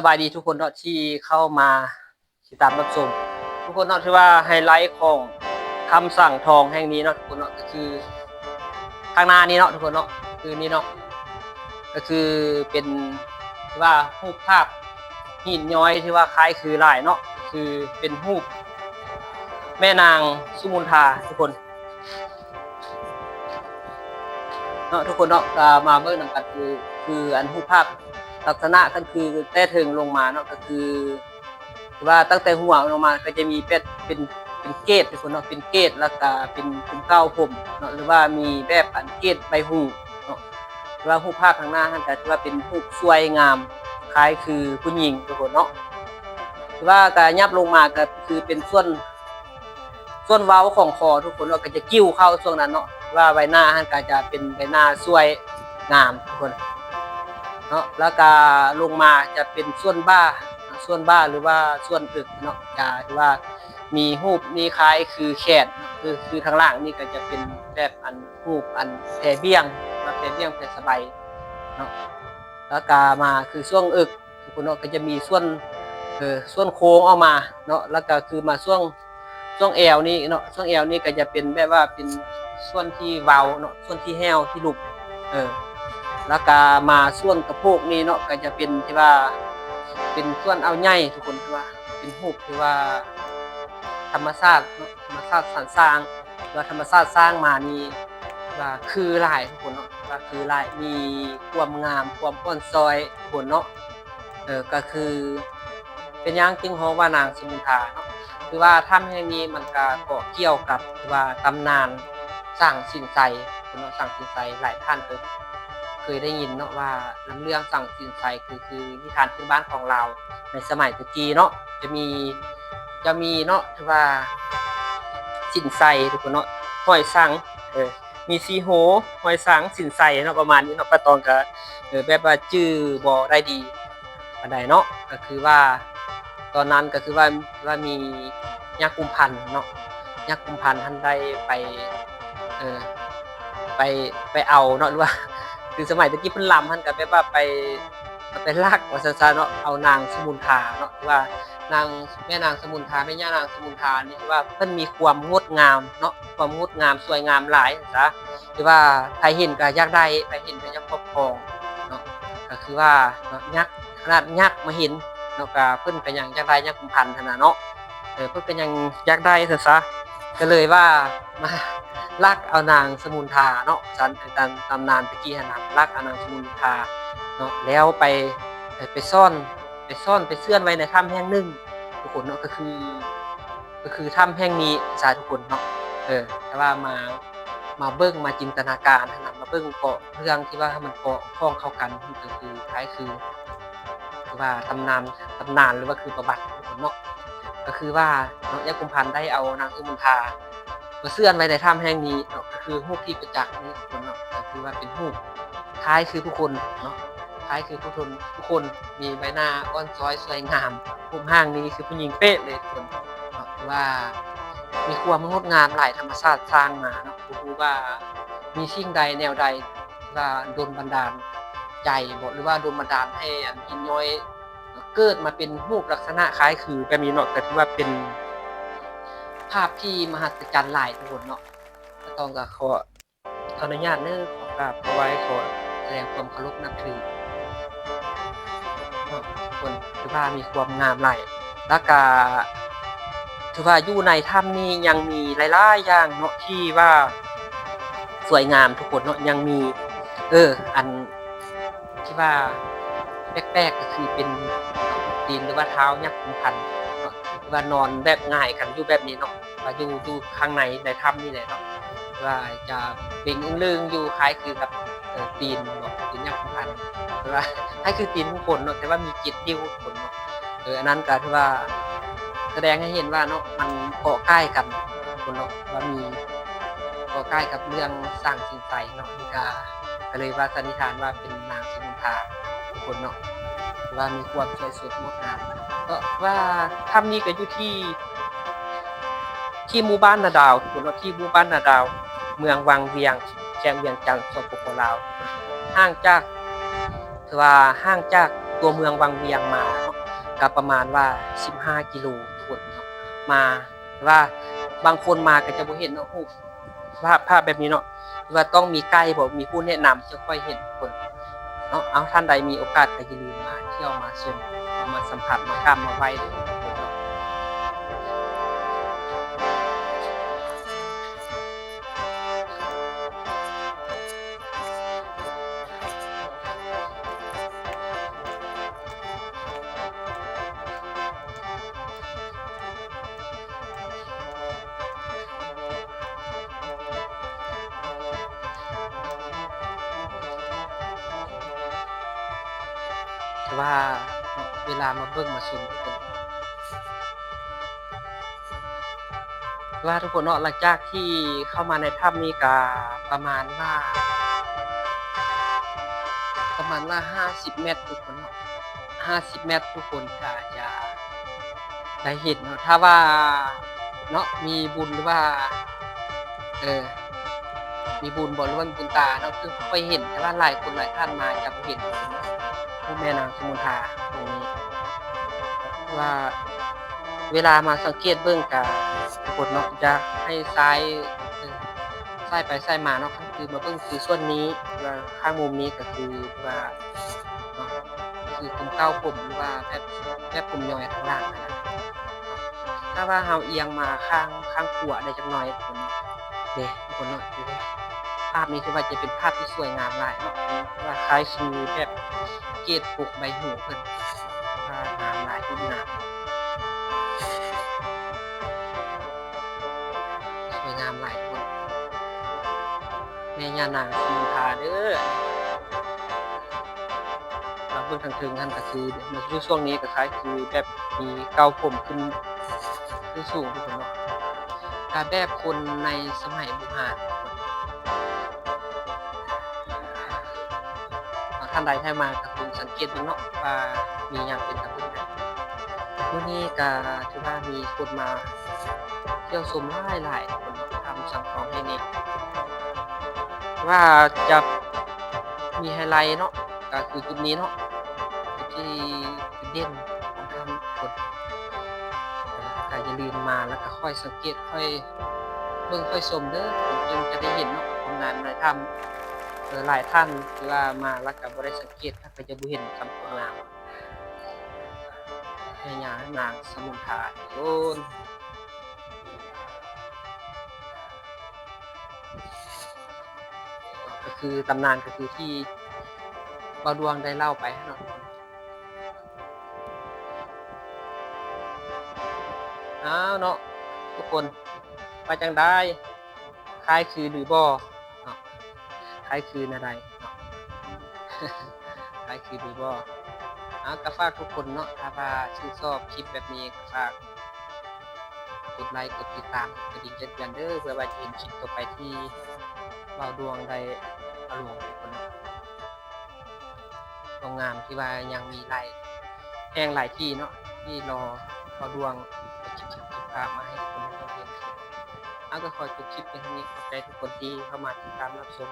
ສະບາຍດີທຸກຄົນເນາະ ທີ່ເຂົ້າມາຕິດຕາມຮັບຊົມທຸກຄົນເນາະ. ຖືວ່າໄຮໄລຂອງຖ້ຳສັງທອງແຫ່ງນີ້ເນາະ ທຸກຄົນເນາະ ກໍຄືຂ້າງໜ້ານີ້ເນາະ ທຸກຄົນເນາະ ຄືນີ້ເນາະ ກໍຄືເປັນ ຖືວ່າຮູບພາບຫີນຍ້ອຍ ຖືວ່າຄ້າຍຄືຫຼາຍເນາະ ຄືເປັນຮູບແມ່ນາງສຸມຸນທາ ທຸກຄົນ ເນາະ ທຸກຄົນເນາະ ກໍມາເບິ່ງນຳກັນ ຄື ຄືອັນຮູບພາບລັກສະນະກໍຄືແຕ່ເທິງລົງມາເນາະ ກໍຄື ຖືວ່າຕັ້ງແຕ່ຫົວລົງມາກໍຈະມີເປັນ ເປັນ ເປັນເກດ ທຸກຄົນເນາະ ເປັນເກດ ແລ້ວກໍເປັນຂຸມເກົ້າພົມເນາະ ຫຼືວ່າມີແບບອັນເກດໃບຫູເນາະ ແຕ່ວ່າຮູບພາບທາງໜ້າຫັ້ນກໍຖືວ່າເປັນຮູບສວຍງາມ ຄ້າຍຄືຜູ້ຍິງ ທຸກຄົນເນາະ. ຖືວ່າກໍຫຍັບລົງມາກໍຄືເປັນສ່ວນ ສ່ວນເວົ້າຂອງຄໍ ທຸກຄົນເນາະ ກໍຈະກິ້ວເຂົ້າຊ່ວງນັ້ນເນາະ ວ່າໃບໜ້າຫັ້ນກໍຈະເປັນໃບໜ້າສວຍງາມ ທຸກຄົນເນາະ. ແລ້ວກໍລົງມາຈະເປັນສ່ວນບ່າ ສ່ວນບ່າ ຫຼືວ່າສ່ວນເອິກເນາະ ຈະຖືວ່າມີຮູບ ມີຄ້າຍຄືແຂນ ຄື ຄືທາງຫຼັງນີ້ກໍຈະເປັນແບບອັນຮູບອັນແຜ່ບ້ຽງ ວ່າແຜ່ບ້ຽງແຜ່ສະໄບເນາະ. ແລ້ວກໍມາຄືຊ່ວງເອິກ ທຸກຄົນເນາະ ກໍຈະມີສ່ວນ ເອີ ສ່ວນໂຄ້ງອອກມາເນາະ ແລ້ວກໍຄືມາຊ່ວງ ຊ່ວງແອວນີ້ເນາະ ຊ່ວງແອວນີ້ກໍຈະເປັນແບບວ່າເປັນສ່ວນທີ່ເວົ້າເນາະ ສ່ວນທີ່ແຫ້ວທີ່ຫຼຸບ ເອີ ແລ້ວກໍມາສ່ວນກະໂພກນີ້ເນາະ ກໍຈະເປັນທີ່ວ່າເປັນສ່ວນອ່າວໃຫຍ່ ທຸກຄົນ ທີ່ວ່າເປັນຮູບທີ່ວ່າທຳມະຊາດເນາະ ທຳມະຊາດສັນສ້າງ ວ່າທຳມະຊາດສ້າງມານີ້ ວ່າຄືຫຼາຍ ທຸກຄົນເນາະ ວ່າຄືຫຼາຍ ມີຄວາມງາມ ຄວາມອ່ອນຊ້ອຍ ທຸກຄົນເນາະ. ເອີ ກໍຄືເປັນຫຍັງຈຶ່ງຮ້ອງວ່ານາງສຸມຸນທາເນາະ ຄືວ່າຖ້ຳແຫ່ງນີ້ມັນກໍເກາະກ່ຽວກັບວ່າຕຳນານສັງສິນໄຊເນາະ ສັງສິນໄຊ ຫຼາຍທ່ານກໍເຄີຍໄດ້ຍິນເນາະ ວ່ານຳເລື່ອງສັງສິນໄຊ ຄື ຄືນິທານພື້ນບ້ານຂອງລາວໃນສະໄໝແຕ່ກີ້ເນາະ ຈະມີ ຈະມີເນາະ ທີ່ວ່າສິນໄຊ ທຸກຄົນເນາະ ຫ້ອຍສັງ ເອີ ມີສີ່ໂຮ ຫ້ອຍສັງ ສິນໄຊເນາະ ປະມານນີ້ເນາະ ປ້າຕອງກໍ ເອີ ແບບວ່າຈື່ບໍ່ໄດ້ດີປານໃດເນາະ ກໍຄືວ່າຕອນນັ້ນກໍຄືວ່າ ວ່າມີຍັກກຸມພັນເນາະ ຍັກກຸມພັນຫັ້ນໄດ້ໄປ ເອີ ໄປ ໄປເອົາເນາະ ຫຼືວ່າ ຄືສະໄໝແຕ່ກີ້ເພິ່ນລຳຫັ້ນກໍແບບວ່າໄປ ໄປລັກວ່າຊັ້ນຊະເນາະ ເອົານາງສຸມຸນທາເນາະ ຄືວ່ານາງ ແມ່ນາງສະມຸນທາ ແມ່ຍ່ານາງສະມຸນທານີ້ ຄືວ່າເພິ່ນມີຄວາມງົດງາມເນາະ ຄວາມງົດງາມສວຍງາມຫຼາຍຊັ້ນຊະ ຄືວ່າໃຜເຫັນກໍຢາກໄດ້ ໃຜເຫັນກໍຢາກຄອບຄອງເນາະ ກໍຄືວ່າເນາະ ຍັກ ຂະໜາດຍັກມາເຫັນເນາະ ກໍເພິ່ນກໍຍັງຢາກໄດ້ຍັກກຸມພັນຫັ້ນນະເນາະ ເອີ ເພິ່ນກໍຍັງຢາກໄດ້ຊັ້ນຊະ ກໍເລີຍວ່າມາລັກເອົານາງສະມຸນທາເນາະ ຕາມ ຕາມຕຳນານແຕ່ກີ້ຫັ້ນນະ ລັກເອົານາງສະມຸນທາເນາະ ແລ້ວໄປ ໄປ ໄປສ້ອນ ໄປສ້ອນ ໄປເຊື່ອນໄວ້ໃນຖ້ຳແຫ່ງໜຶ່ງ ທຸກຄົນເນາະ ກໍຄື ກໍຄືຖ້ຳແຫ່ງນີ້ຊະ ທຸກຄົນເນາະ ເອີ ແຕ່ວ່າມາ ມາເບິ່ງ ມາຈິນຕະນາການຫັ້ນນະ ມາເບິ່ງເກາະເລື່ອງທີ່ວ່າໃຫ້ມັນເກາະຂ້ອງເຂົ້າກັນ ກໍຄືຄ້າຍຄື ຄືວ່າຕຳນານ ຕຳນານ ຫຼືວ່າຄືປະຫວັດ ທຸກຄົນເນາະ ກໍຄືວ່າເນາະ ຍັກກຸມພັນໄດ້ເອົານາງສຸມຸນທາມາເຊື່ອນໄວ້ໃນຖ້ຳແຫ່ງນີ້ເນາະ ກໍຄືຮູບທີ່ປະຈັກນີ້ ທຸກຄົນເນາະ ກໍຄືວ່າເປັນຮູບຄ້າຍຄືຜູ້ຄົນເນາະ ຄ້າຍຄືຜູ້ຄົນ ຜູ້ຄົນ ມີໃບໜ້າອ່ອນຊ້ອຍສວຍງາມ ຮູບຮ່າງນີ້ຄືຜູ້ຍິງເປະເລີຍ ທຸກຄົນເນາະ ຖືວ່າມີຄວາມງົດງາມຫຼາຍ ທຳມະຊາດສ້າງມາເນາະ ບໍ່ຮູ້ວ່າມີສິ່ງໃດແນວໃດ ທີ່ວ່າດົນບັນດານໃຈບໍ ຫຼືວ່າດົນບັນດານໃຫ້ອັນຫີນຍ້ອຍເກີດມາເປັນຮູບລັກສະນະຄ້າຍຄືແບບນີ້ເນາະ ກໍຖືວ່າເປັນພາບທີ່ມະຫັດສະຈັນຫຼາຍ ທຸກຄົນເນາະ ກໍຕ້ອງກໍຂໍ ຂໍອະນຸຍາດເດີ ຂໍກາບຂໍໄຫວ້ ຂໍສະແດງຄວາມເຄົາລົບນັບຖືເນາະ ທຸກຄົນ ຖືວ່າມີຄວາມງາມຫຼາຍ ແລ້ວກະຖືວ່າຢູ່ໃນຖ້ຳນີ້ຍັງມີຫຼາຍໆຢ່າງເນາະ ທີ່ວ່າສວຍງາມ ທຸກຄົນເນາະ ຍັງມີ ເອີ ອັນທີ່ວ່າແປກໆ ກໍຄືເປັນຕີນ ຫຼືວ່າເທົ້າຍັກກຸມພັນເນາະ ທີ່ວ່ານອນແບບຫງາຍກັນຢູ່ແບບນີ້ເນາະ ວ່າຢູ່ ຢູ່ຂ້າງໃນ ໃນຖ້ຳນີ້ແຫຼະເນາະ ວ່າຈະເປັນເລື່ອງຢູ່ຄ້າຍຄືກັບ ເອີ ຕີນເນາະ ຕີນຍັກກຸມພັນ ແຕ່ວ່າຄ້າຍຄືຕີນຂອງຄົນເນາະ ແຕ່ວ່າມີເຈັດນິ້ວຂອງຄົນເນາະ ເອີ ອັນນັ້ນກໍຖືວ່າສະແດງໃຫ້ເຫັນວ່າເນາະ ມັນເກາະກ້າຍກັນ ທຸກຄົນເນາະ ວ່າມີເກາະກ້າຍກັບເລື່ອງສັງສິນໄຊເນາະ ນີ້ກໍ ກໍເລີຍວ່າສັນນິຖານວ່າເປັນນາງສຸມຸນທາ ທຸກຄົນເນາະ ວ່າມີຄວາມສວຍສົດງົດງາມ ເພາະວ່າຖ້ຳນີ້ກໍຢູ່ທີ່ ທີ່ໝູ່ບ້ານນາດາວ ທຸກຄົນເນາະ ທີ່ໝູ່ບ້ານນາດາວ ເມືອງວັງວຽງ ແຂວງວຽງຈັນ ສປປ ລາວ ຫ່າງຈາກ ຖືວ່າຫ່າງຈາກຕົວເມືອງວັງວຽງມາເນາະ ກໍປະມານວ່າສິບຫ້າກິໂລທຸກຄົນເນາະ ມາ ແຕ່ວ່າບາງຄົນມາກໍຈະບໍ່ເຫັນເນາະ ຮູບ ພາບ ພາບແບບນີ້ເນາະ ຫຼືວ່າຕ້ອງມີໄກດ໌ບໍ ມີຜູ້ແນະນຳ ຈຶ່ງຄ່ອຍເຫັນທຸກຄົນເນາະ. ເອົາ ທ່ານໃດມີໂອກາດກໍຢ່າລືມມາທ່ຽວມາຊົມ ມາສຳຜັດ ມາກາບມາໄຫວ້ເດີທຸກຄົນເນາະ. ແຕ່ວ່າເວລາມາເບິ່ງມາຊົມທຸກຄົນ ວ່າທຸກຄົນເນາະ ຫຼັງຈາກທີ່ເຂົ້າມາໃນຖ້ຳນີ້ກະປະມານວ່າ ປະມານວ່າຫ້າສິບແມັດທຸກຄົນເນາະ ຫ້າສິບແມັດທຸກຄົນກະຈະໄດ້ເຫັນເນາະ ຖ້າວ່າເນາະ ມີບຸນ ຫຼືວ່າ ເອີ ມີບຸນບໍ ຫຼືວ່າມີບຸນຕາເນາະ ຄືຂ້ອຍເຫັນ ແຕ່ວ່າຫຼາຍຄົນຫຼາຍທ່ານມາຈະບໍ່ເຫັນຮູບແມ່ນາງສຸມົນທາຕົງນີ້ ວ່າເວລາມາສັງເກດເບິ່ງກະ ທຸກຄົນເນາະ ຢາກໃຫ້ສາຍ ເອີ ສາຍໄປສາຍມາເນາະ ຄືມາເບິ່ງຄືສ່ວນນີ້ ວ່າຂ້າງມຸມນີ້ກໍຄືວ່າເນາະ ຄືກຸ່ມເກົ້າຜົມ ຫຼືວ່າແບບ ແບບຜົມຍ້ອຍທາງຫຼັງຫັ້ນນະ. ຖ້າວ່າເຮົາອຽງມາຂ້າງ ຂ້າງຂວາໄດ້ຈັກໜ້ອຍ ທຸກຄົນເນາະ ເດ້ ທຸກຄົນເນາະ ເດ້ ພາບນີ້ຖືວ່າຈະເປັນພາບທີ່ສວຍງາມຫຼາຍເນາະ ວ່າຄ້າຍຄືແບບເກດປົກໃບຫູເພິ່ນ ວ່າງາມຫຼາຍ ງາມ ສວຍງາມຫຼາຍທຸກຄົນ ແມ່ຍ່ານາງສຸມົນທາເດີ. ມາເບິ່ງທາງເທິງຫັ້ນກໍຄື ຢູ່ຊ່ວງນີ້ກໍຄ້າຍຄືແບບມີເກົ້າຜົມຂຶ້ນ ຂຶ້ນສູງທຸກຄົນເນາະ ກໍແບບຄົນໃນສະໄໝບູຮານ. ຖ້າທ່ານໃດຜ່ານມາກໍຄົງສັງເກດເບິ່ງເນາະ ວ່າມີຫຍັງເປັນຕາເບິ່ງ. ມື້ນີ້ກໍຖືວ່າມີຄົນມາທ່ຽວຊົມຫຼາຍໆ ຄົນທຳສັງທອງແຫ່ງນີ້ ວ່າຈະມີໄຮໄລເນາະ ກໍຄືຈຸດນີ້ເນາະ ຈຸດທີ່ເດັ່ນຂອງຖ້ຳທຸກຄົນ. ກໍຢ່າລືມມາ ແລ້ວກໍຄອຍສັງເກດ ຄອຍເບິ່ງ ຄອຍຊົມເດີ ຈຶ່ງຈະໄດ້ເຫັນເນາະ ຄວາມງາມໃນຖ້ຳ. ເອີ ຫຼາຍທ່ານທີ່ວ່າມາແລ້ວກໍບໍ່ໄດ້ສັງເກດ ກໍຈະບໍ່ເຫັນຄວາມງາມ ແມ່ຍ່ານາງສະມຸນທາທຸກຄົນ. ກໍຄືຕຳນານ ກໍຄືທີ່ບ່າວດວງໄດ້ເລົ່າໄປຫັ້ນເນາະ. ອ້າວເນາະ ທຸກຄົນ ວ່າຈັ່ງໃດ? ຄ້າຍຄືຫຼືບໍ່ເນາະ? ຄ້າຍຄືແນວໃດເນາະ? ຄ້າຍຄືຫຼືບໍ່? ເອົາ ກໍຝາກທຸກຄົນເນາະ ຖ້າວ່າຊື່ນຊອບຄລິບແບບນີ້ ກໍຝາກກົດໄລ ກົດຕິດຕາມ ກົດກະດິ່ງແຈ້ງເຕືອນເດີ ເພື່ອວ່າຈະເຫັນຄລິບຕໍ່ໄປທີ່ບ່າວດວງໄດ້ເອົາລົງໃຫ້ທຸກຄົນເນາະ. ຄວາມງາມທີ່ວ່າຍັງມີຫຼາຍແຫ່ງຫຼາຍທີ່ເນາະ ທີ່ລໍພໍ່ດວງເກັບ ເກັບ ເກັບພາບມາໃຫ້ທຸກຄົນໄດ້ເບິ່ງ. ເອົາ ກໍຂໍຈົບຄລິບພຽງເທົ່ານີ້ ຂອບໃຈທຸກຄົນທີ່ເຂົ້າມາຕິດຕາມຮັບຊົມ.